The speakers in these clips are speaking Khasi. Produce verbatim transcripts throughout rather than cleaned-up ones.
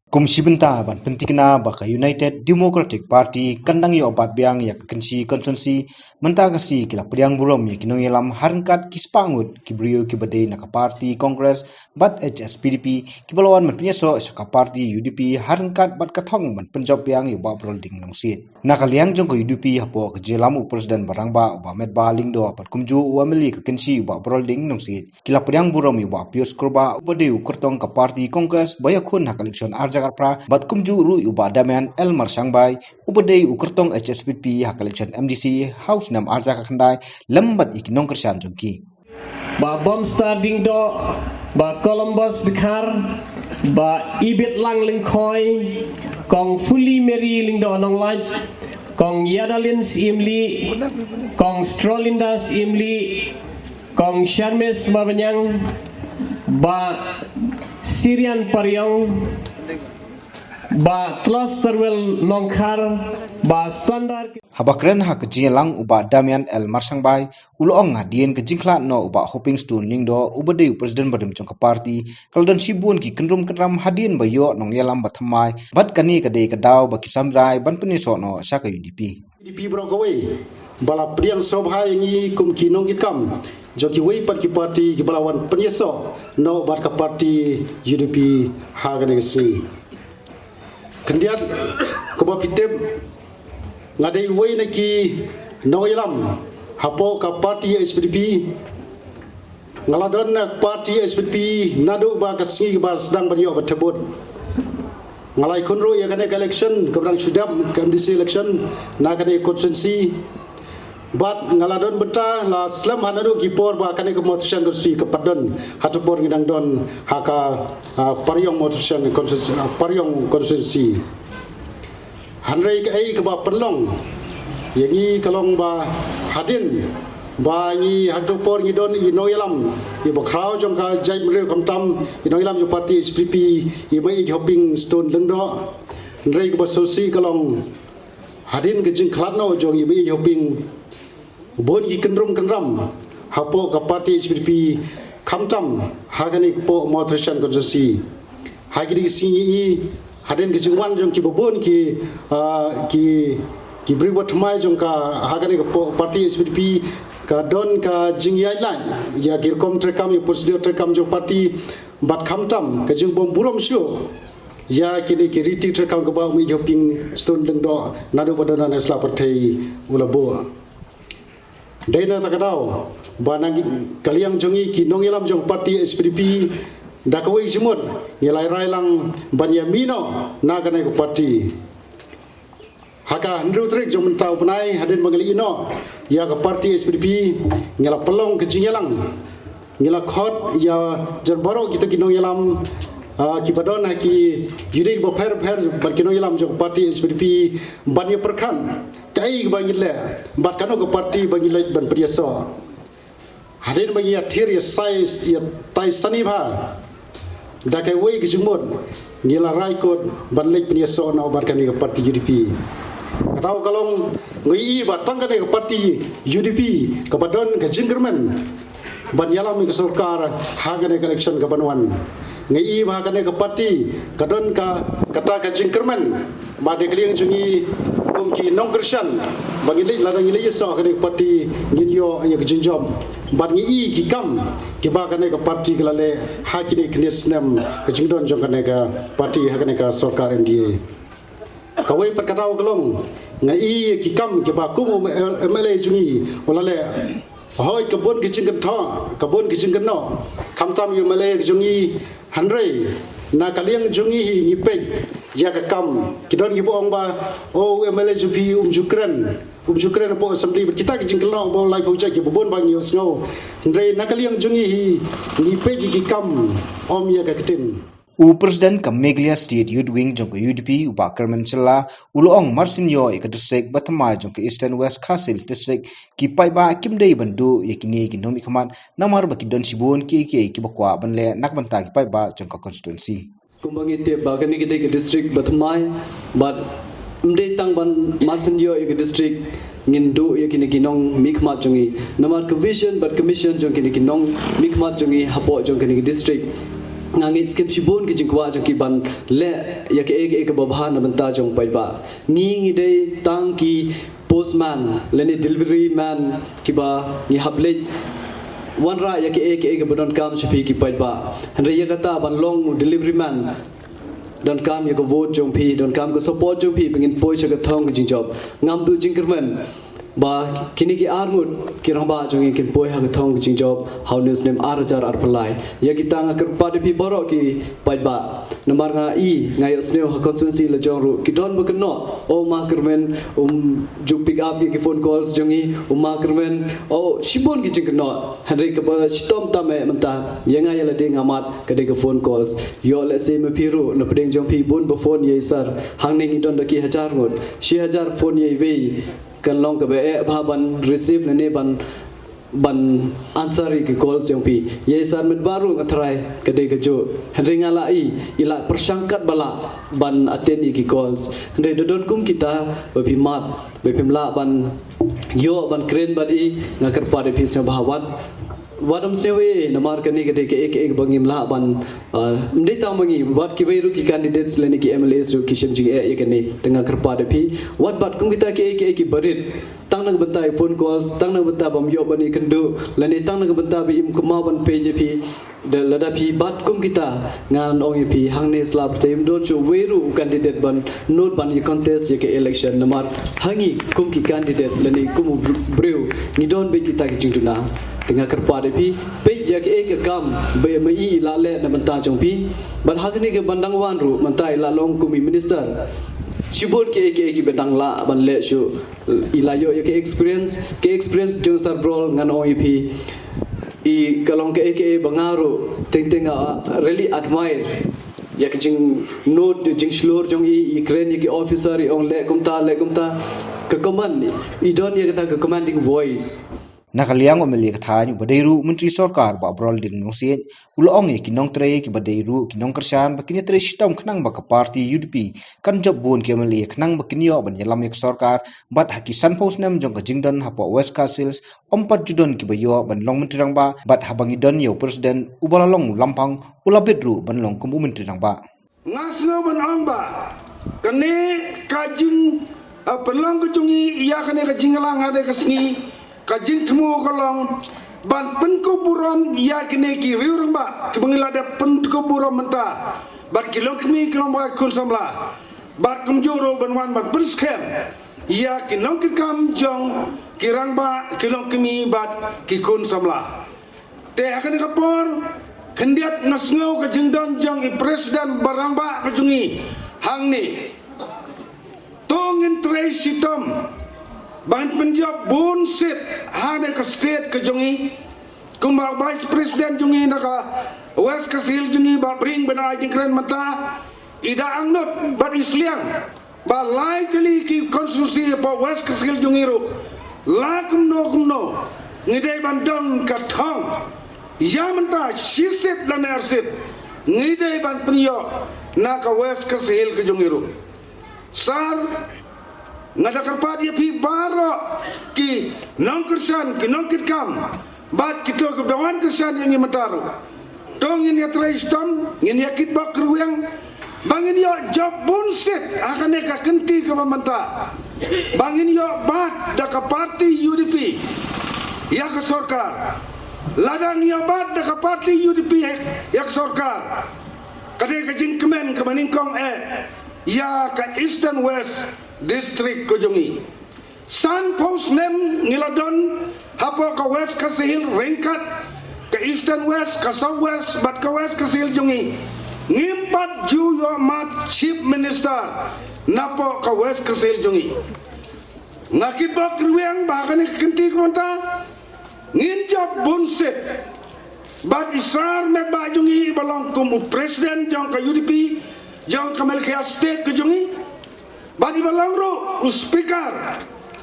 Kum shi bynta ban pyntikna ba ka United Democratic Party kan dang ïoh bat biang ïa ka Kynshi constituency, mynta ka sngi ki la pdiang burom ïa ki nongïalam ha ryngkat ki spah ngut ki briew kiba dei na ka party Congress bad H S P D P, kiba la wan ban pynïasoh sha ka party U D P ha ryngkat bad ka thong ban pynjop biang ïa u Bah Barolding Nongsiej. Na ka liang jong ka U D P hapoh ka jingïalam u President ba rangbah u Bah Metbah Lyngdoh bad kumjuh u M L A ka Kynshi u Bah Barolding Nongsiej, ki la pdiang burom ïa u Bah Pius Kurbah uba dei u kyrtong ka party Congress ba ïakhun ha ka election arhajar arphew phra bad kumjuh ruh ïa u Bah Damian L Marshangbai uba dei u kyrtong H S P D P ha ka election M D C ha u snem arhajar khatkhyndai lem bad ïa ki nongkyrshan jong ki. Bah Bomstar Lyngdoh, Bah Columbus Dkhar, Bah Ibitlang Lyngkhoi, Kong Fuli Mary Lyngdoh Nonglait, Kong Yadalin Syiemlieh, Kong Strolinda Syiemlieh, Kong Sharmis Marbaniang, Bah Sirian Pariong, Bah Tlos Terwel Nongkhar, Bah Standar. Haba kren ha ka jingïalang u Bah Damian L Marshangbai u la ong hadien ka jingkhlad noh u Bah Hoping Stone Lyngdoh uba dei u President barim jong ka party, ka la don shibun ki kynrum kynram hadien ba ïoh nongïalam ba thymmai bad kane ka dei ka daw ba ki samrai ban pynïasoh noh sha ka U D P. U D P baroh kawei ba la pdiang sngewbha ïa ngi kum ki nongkitkam jong kiwei pat ki party kiba la wan pynïasoh noh bad ka party U D P ha kane ka sngi. Khyndiat, kumba phi tip, nga dei uwei na ki nongïalam hapoh ka party H S P D P. Nga la don na party H S P D P naduh ba ka sngi kaba sdang ban ïoh ban thep vote. Nga la ïakhun ruh ïa kane ka election kaba dang shu dep, ka M D C election na kane ka constituency. Bad nga la don bynta la slem ha naduh ki por ba kane ka Mawthrissang constituency ka pat don, ha tu por ngi dang don ha ka, ah, Pariong Mawthrissang constituency, ah, Pariong constituency. Hynrei kaei kaba pynlong ïa ngi ka long ba hadien ba ngi ha tu por ngi don i nongïalam iba khraw jong ka jaitbynriew, khamtam i nongïalam jong party H S P D P, i Maiei Hoping Stone Lyngdoh. Hynrei kaba sngewsih ka long hadien ka jingkhlad noh jong i Maiei Hoping, bun ki kynrum kynram hapoh ka party H S P D P, khamtam ha kane ka poh Mawthrissang constituency. Ha kine ki sngi ngi, hadien ka jingwan jong kiba bun ki, ah, ki, ki briew ba thymmai jong ka ha kane ka poh party H S P D P, ka don ka jingïaid lad ïa ki rukom treikam, ïa procedure treikam jong party, bad khamtam ka jingbym burom shuh ïa kine ki riti treikam kaba u Maiei Hoping Stone Lyngdoh naduh ba don ha sla pyrthei u la buh. Dei na kata ka daw ba na ka liang jong ngi ki nongïalam jong party H S P D P, da kawei ka jingmut ngi la rai lang ban ïa mih noh na kane ka party. Ha ka hynriew tarik jong mynta u bnai, hadien ba ngi la ïeh noh ïa ka party H S P D P, ngi la pynlong ka jingïalang, ngi la khot ïa jan baroh kita ki nongïalam, ah, kiba don ha ki unit bapher bapher bad ki nongïalam jong party H S P D P ban ïa pyrkhat kaei kaba ngin leh bad kano ka party ba ngin leit ban pynïasoh. Hadien ba ngi ïathir ïa sai, ïa tai sani bha, da kawei ka jingmut ngi la rai kut ban leit pynïasoh noh bad kane ka party U D P. Kata ka long, ngi i ba tang kane ka party U D P kaba don ka jingkyrmen ban ïalam ïa ka sorkar ha kane ka election kaban wan. Ngi i ba kane ka party ka don ka, kata ka jingkyrmen. Bad na ka liang jong ngi kum ki nongkyrshan, ba ngin leit, lada ngin leit ïasoh ha kane ka party, ngin ïoh ïa ka jingjop. Bad ngi i ki kam kiba kane ka party ka la leh ha kine ki khyndiat snem ka jingdon jong kane ka party ha kane ka sorkar M D A. Kawei pat ka daw ka long, ngi i ki kam kiba kum u M L A jong ngi u la leh. Hooid, ka bun ka jingkynthoh, ka bun ka jingkynnoh, khamtam ïa u M L A jong ngi, hynrei na ka liang jong ngi hi ngi peit ïa ka kam. Ki don kiba ong ba, oh, u M L A jong phi um ju kren, um ju kren hapoh assembly, bad kita ki jingkynnoh ba u lai phew jait kiba bun ba ngi ïohsngew. Hynrei na ka liang jong ngi hi ngi peit ïa ki kam, ym ïa ka ktien. U President ka Meghalaya State Youth Wing jong ka U D P, u Bah Kyrmen Shylla, u la ong mar syn ïoh ïa ka district ba thymmai jong ka Eastern West Khasi Hills District, ki paidbah kim dei ban duh ïa kine ki nongmihkhmat, namar ba ki don shibun kiei kiei kiba kwah ban leh na ka bynta ki paidbah jong ka constituency. Kumba ngi tip ba kane ka dei ka district ba thymmai, bad ym dei tang ban mar syn ïoh ïa ka district ngin duh ïa kine ki nongmihkhmat jong ngi. Namar ka vision bad ka mission jong kine ki nongmihkhmat jong ngi hapoh jong kane ka district Nga ngeit skhem shibun ki jingkwah jong ki ban leh ïa kaei kaei kaba bha na bynta jong paidbah. Ngi ngi dei tang ki postman lane delivery man kiba ngi hap leit wanrah ïa kaei kaei kaba donkam sha phi ki paidbah. Hynrei ïa kata ban long u delivery man donkam ïa ka vote jong phi, donkam ka support jong phi ba ngin poi sha ka thong ka jingjop. Ngam duh jingkyrmen ba kine ki arngut ki rangbah jong ngi kin poi ha ka thong ka jingjop ha une u snem ar hajar arphew lai. Ïa kita nga kyrpad ïa phi baroh ki paidbah. Namar nga i nga ïohsngew ha constituency la jong ruh ki don ba kynnoh, "Oh, ma kyrmen um ju pick up ïa ki phone calls jong ngi, oh ma kyrmen." Oh, shibun ki jingkynnoh. Hynrei kaba shitom tam eh mynta ïa nga ïa lade nga mad ka dei ka phone calls. Ïoh lehse ma phi ruh na pdeng jong phi bun ba phone ïa i sir. Hangne ngi don da ki hajar ngut, shi hajar phone ïa iwei. Kan long kaba eh bha ban receive lane ban ban answer ïa ki calls jong phi. Ïa i sir Metbah ruh nga tharai ka dei kajuh. Hynrei nga la i i la pyrshang katba lah ban attend ïa ki calls. Hynrei da don kum kita ba phi mad, ba phim lah ban ïoh ban kren bad i, nga kyrpad ïa phi sngewbha wat wat ym sngewbha, namar kane ka dei kaei kaei ba ngim lah ban, ah, ym dei tang ma ngi, wat kiwei ruh ki candidates lane ki M L As ruh ki shem jingeh ïa kane. Te nga kyrpad ïa phi, wat bat kum kita kaei kaei kiba rit, tang na ka bynta ïa phone calls, tang na ka bynta bym ïoh ban ïakynduh, lane tang na ka bynta ba im kynmaw ban peit ïa phi. Da lada phi bat kum kita, ngan ong ïa phi, hangne sla pyrthei ym don shuh uwei ruh u candidate ban nud ban ïa contest ïa ka election. Namar ha ngi kum ki candidate lane kum u br- briew, ngi don beit kita ki jingduna. Te nga kyrpad ïa phi, peit ïa kaei ka kam ba i ma i i la leh na bynta jong phi. Bad ha kane ka ban dang wan ruh mynta i la long kum i minister. Shibun kaei kaei kiba dang lah ban leh shuh. I la ïoh ïa ka experience, ka experience jong Sir Brol ngan ong ïa phi, i ka long kaei kaei ba nga ruh teng teng nga really admire ïa ka jingnud jingshlur jong i. I kren ïa ki officer, i ong leh kumta, leh kumta. Ka command, i don ïa kata ka commanding voice. Na ka liang u M L A ka thaiñ uba dei ruh u Myntri Sorkar Bah Brolin Nongsiej u la ong ïa ki nongtrei kiba dei ruh ki nongkyrshan ba kin ïatrei shitom khnang ba ka party U D P kan jop bun ki M L A khnang ba kin ïoh ban ïalam ïa ka sorkar. Bad ha ki sanphew snem jong ka jingdon hapoh West Khasi Hills, ym pat ju don kiba ïoh ban long Myntri Rangbah. Bad haba ngi don ïa u President uba la long u Lampang, u la bit ruh ban long kum u Myntri Rangbah. Nga sngew ban ong ba kane ka jing, ah, pynlong ka jong ngi ïa kane ka jingïalang ha kane ka sngi, ka jingthmu ka long ban pynkup burom ïa kine ki riew rangbah kiba ngi la dep pynkup burom mynta, bad ki longkmie ki longba khun samla, bad kumjuh ruh ban wan ban pynskhem ïa ki nongkitkam jong ki rangbah, ki longkmie bad ki khun samla. Te ha kane ka por khyndiat nga sngew ka jingdon jong i President ba rangbah ka jong ngi hangne. To ngin trei shitom ba ngin pynjop bun seat hangne ka state ka jong ngi. Kumba Vice President jong ngi na ka West Khasi Hills jong ngi Bah Bring ba la ai jingkren mynta, i da angnud bad i sliang ba lai tylli ki constituency hapoh West Khasi Hills jong ngi ruh, la kumno kumno ngi dei ban don ka thong. Ïa mynta shi seat lane ar seat ngi dei ban pynïoh na ka West Khasi Hills ka jong ngi ruh. Sir, nga da kyrpad ïa phi baroh ki nongkyrshan, ki nongkitkam bad kito kiba wan kyrshan ïa ngi mynta ruh. To ngin ïatrei shitom, ngin ïakitbok kyrwiang ba ngin ïoh jop bun seat ha kane ka kynti kaba mynta, ba ngin ïoh bat da ka party U D P ïa ka sorkar. Lada ngi ïoh bat da ka party U D P ïa ka sorkar, ka dei ka jingkmen kaba nyngkong eh ïa ka Eastern West District ka jong ngi. Sanphew snem ngi la don hapoh ka West Khasi Hills ryngkat ka Eastern West, ka South West bad ka West Khasi Hills jong ngi. Ngim pat ju ïoh mad Chief Minister napoh ka West Khasi Hills jong ngi. Nga kitbok kyrwiang ba ha kane ka kynti ka mynta ngin jop bun seat. Bad i Sir Metbah jong ngi iba long kum u President jong ka U D P jong ka Meghalaya State ka jong ngi, bad iba long ruh u Speaker,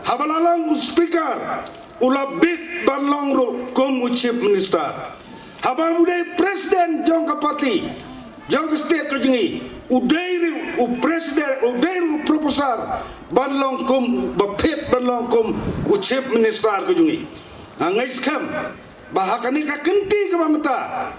haba la long u Speaker u la bit ban long ruh kum u Chief Minister. Haba u dei President jong ka party jong ka state ka jong ngi, u dei ruh u President, u dei ruh u proposal ban long kum, ba fit ban long kum u Chief Minister ka jong ngi. Nga ngeit skhem ba ha kane ka kynti kaba mynta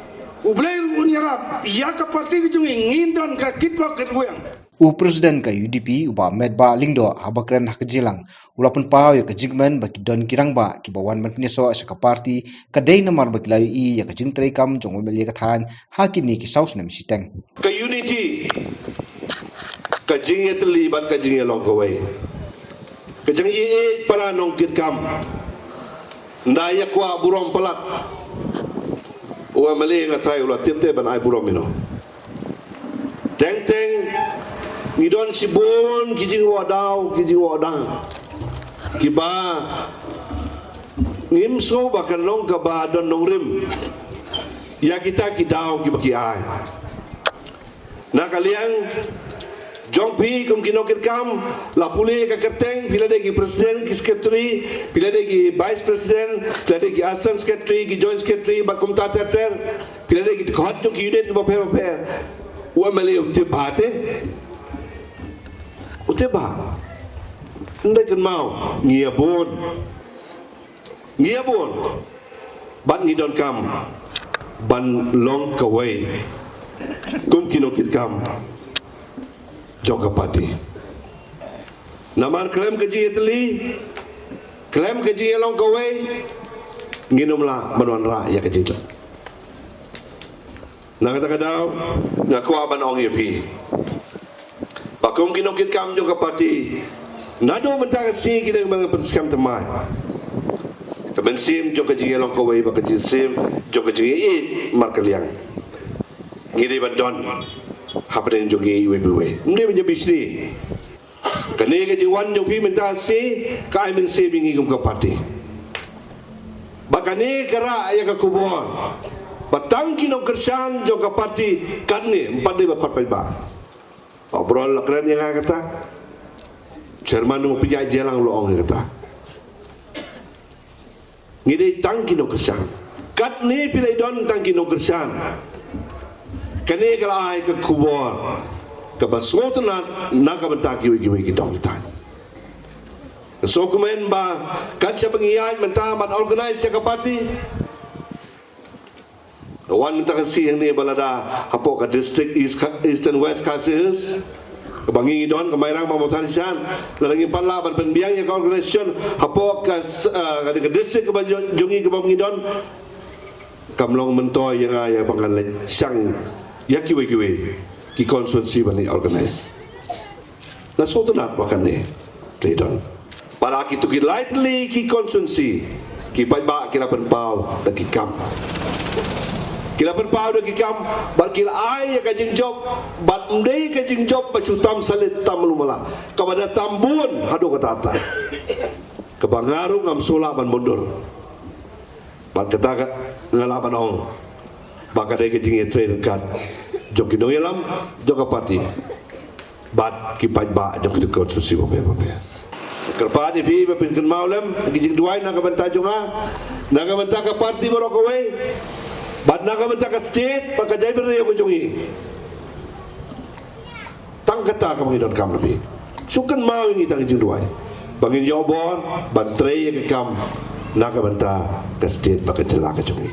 U Blei ruh un ïarap ïa ka parti ka jong ngi, ngin don ka kitbok kitrwiang. U President ka U D P, u Bah Metbah Lyngdoh, haba kren ha ka jingïalang, u la pynpaw ïa ka jingkmen ba ki don ki rangbah kiba wan ban pynïasoh sha ka parti ka dei namar ba ki la ïohi ïa ka jingtrei kam jong u M L A ka thaiñ ha kine ki saw snem shiteng. Ka unity, ka jingïatylli bad ka jingïalong kawei, ka jingïeit para nongkitkam. Nda ïa kwah burom palat, u M L A nga thai u la tip te ban ai burom ïa no. Teng teng ngi don shibun ki jingwadaw, ki jingwadaw kiba ngim sngew ba kan long kaba don nongrim ïa kita ki daw kiba ki ai. Na ka liang jong phi kum ki nongkitkam, la pule ka kyrteng, phi la dei ki president, ki secretary, phi la dei ki vice president, phi la dei ki assistant secretary, ki joint secretary, bad kumta ter ter, phi la dei ki dkhot jong ki unit kiba pher bapher. U M L A u tip bha te, u tip bha. Hynrei kynmaw, ngi ïa bun, ngi ïa bun, bad ngi donkam ban long kawei kum ki nongkitkam jong ka parti. Namar khlem ka jingïatylli, khlem ka jingïalong kawei, ngin ym lah ban wanrah ïa ka jingjop. Na kata ka daw, nga kwah ban ong ïa phi ba kum ki nongkitkam jong ka parti, naduh mynta ka sngi ki dang ban pynskhem thymmai. Ka mynsiem jong ka jingïalong kawei bad ka mynsiem jong ka jingïeit markylliang ngi dei ban don hapdeng jong ngi iwei pa iwei. Ym dei ban ïa bishni. Kane ka jingwan jong phi mynta ka sngi ka ai mynsiem ïa ngi kum ka parti. Ba kane ka rah ïa ka khubor ba tang ki nongkyrshan jong ka parti katne, ym pat dei ba khot paidbah. Ba u Brol la kren ïa nga kata. Chairman u Pynïaid Jaiñtia u la ong ïa kata. Ngi dei tang ki nongkyrshan. Katne phi la don tang ki nongkyrshan. Kane ka la ai ka khubor kaba sngewtynnat na ka bynta kiwei kiwei ki dong ki thaiñ. Sngewkmen ba kat shaba ngi ïaid mynta ban organize ïa ka party. Wan mynta ka sngi hangne ba lada hapoh ka district East Kha-, Eastern West Khasi Hills, kaba ngi ngi don ka Mairang, Mawthadraishan, lada ngim pat lah ban pynbiang ïa ka organisation hapoh ka s-, ah, ka district kaba jo-, jong ngi kaba ngi don, kam long myntoi ïa nga ïa ba ngan leit shang ïa kiwei kiwei ki constituency ban leit organize. Nga sngewtynnat ba kane ka la don. Bad ha kito ki lai tylli ki constituency, ki paidbah ki la pynpaw da ki kam. Ki la pynpaw da ki kam, bad ki la ai ïa ka jingjop, bad ym dei ka jingjop ba shu tam salit tam lum la, kaba da tam bun haduh katta katta. Kaba nga ruh ngam sngewlah ban mundur. Bad kata ka nga lah ban ong ba ka dei ka jingïatrei ryngkat jong ki nongïalam jong ka party bad ki paidbah jong ki constituency bapher bapher. Kyrpad ïa phi ba phin kynmaw lem ki jingduwai na ka bynta jong nga, na ka bynta ka party baroh kawei, bad na ka bynta ka state bad ka jaitbynriew ka jong ngi. Tang kata kaba ngi donkam na phi. Shu kynmaw ïa ngi tang ki jingduwai ba ngin ïoh bor ban trei ïa ka kam na ka bynta ka state bad ka jylla ka jong ngi.